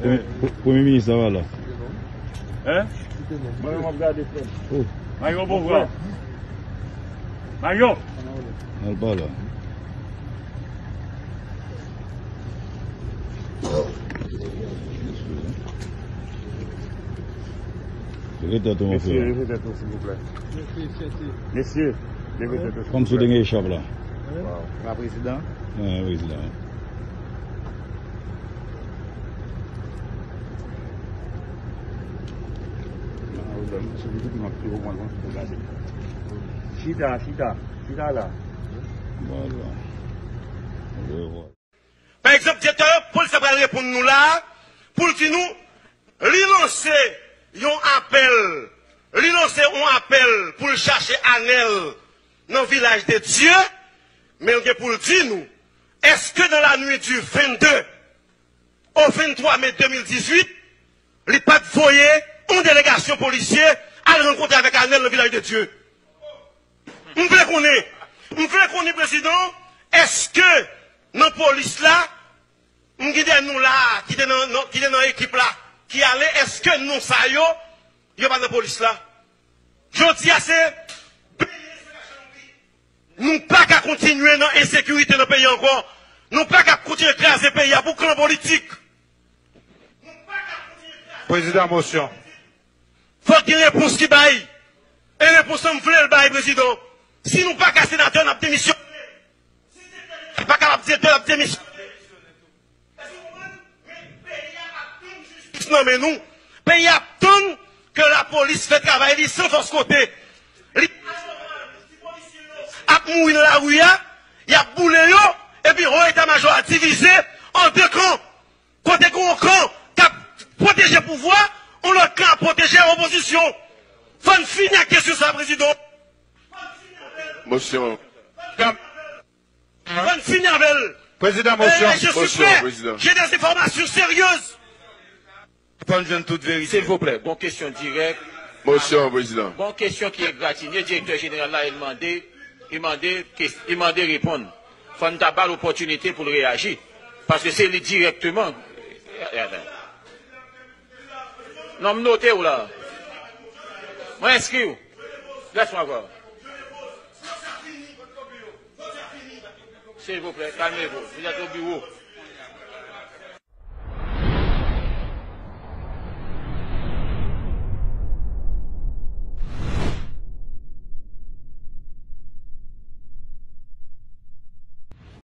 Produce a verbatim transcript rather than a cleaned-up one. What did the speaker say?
Premye, Premye Minis la pa la. Hein? Mwen menm ap gade frè. Oh. Mayo, bonvwa. Mayo! Al pa la. Leve tèt ou, monchè. Mesye, leve tèt nou, silvouplè. Mesye, leve tèt nou, silvouplè. Kòmsi w te gen echòp la. Waaw. La prezidan. Wi, prezidan. Chita, chita, chita la. Voilà. Je vois. Pa egzanp, direktè polis la pral reponn nou la a, pou l di nou, li lanse yon apèl, li lanse yon apèl pou l chache Anèl nan Vilaj de Dye, men l gen pou l di nou, èske dans la nuit du vingt-deux au vingt-trois mai deux mille dix-huit, li pa t voye yon delegasyon polisye al rankontre avèk Anèl nan Vilaj de Dye? M vle konnen, m vle konnen, prezidan, èske nan polis la, m gen de non la ki te nan, nan, ki te nan ekip la, ki ale, èske non sa yo, yo pa nan polis la? Jodi a se, nou pa ka kontinye nan ensekirite nan peyi a ankò. Nou pa ka kontinye kraze peyi a pou klan politik. Prezidan, mosyon. Fòk gen repons ki bay. E repons lan m vle l bay, prezidan. Si nou pa ka senatè, n ap demisyone. Si se pa kapab direktè, n ap demisyone. Èske w konprann? Men peyi a ap tann jistis nan men nou. Peyi a ap tann ke lapolis fè travay li san fòs kote. Li ap mouri nan lari a, y ap boule yo, epi ho eta majò a divize an de kan. Kote gen yon kan k ap pwoteje pouvwa, yon lòt kan ap pwoteje opozisyon. Fò n fini ak kesyon sa, prezidan. Mosyon. Fò n fini avè l. Prezidan, mosyon. Euh, je suis prêt. J'ai des informations sérieuses. Fò n jwenn tout verite. Silvouplè, gon kesyon dirèk. Mosyon, prezidan. Gon kesyon ki egratinye, direktè jeneral la, li mande, li mande kes-, li mande reponn. Fò n ta ba l opòtinite pou l reyaji. Paske se li dirèkteman. Non, m note w la. Mwen enskri w. Lès mwen vwa. Silvouplè, kalme vou. Vous êtes au bureau.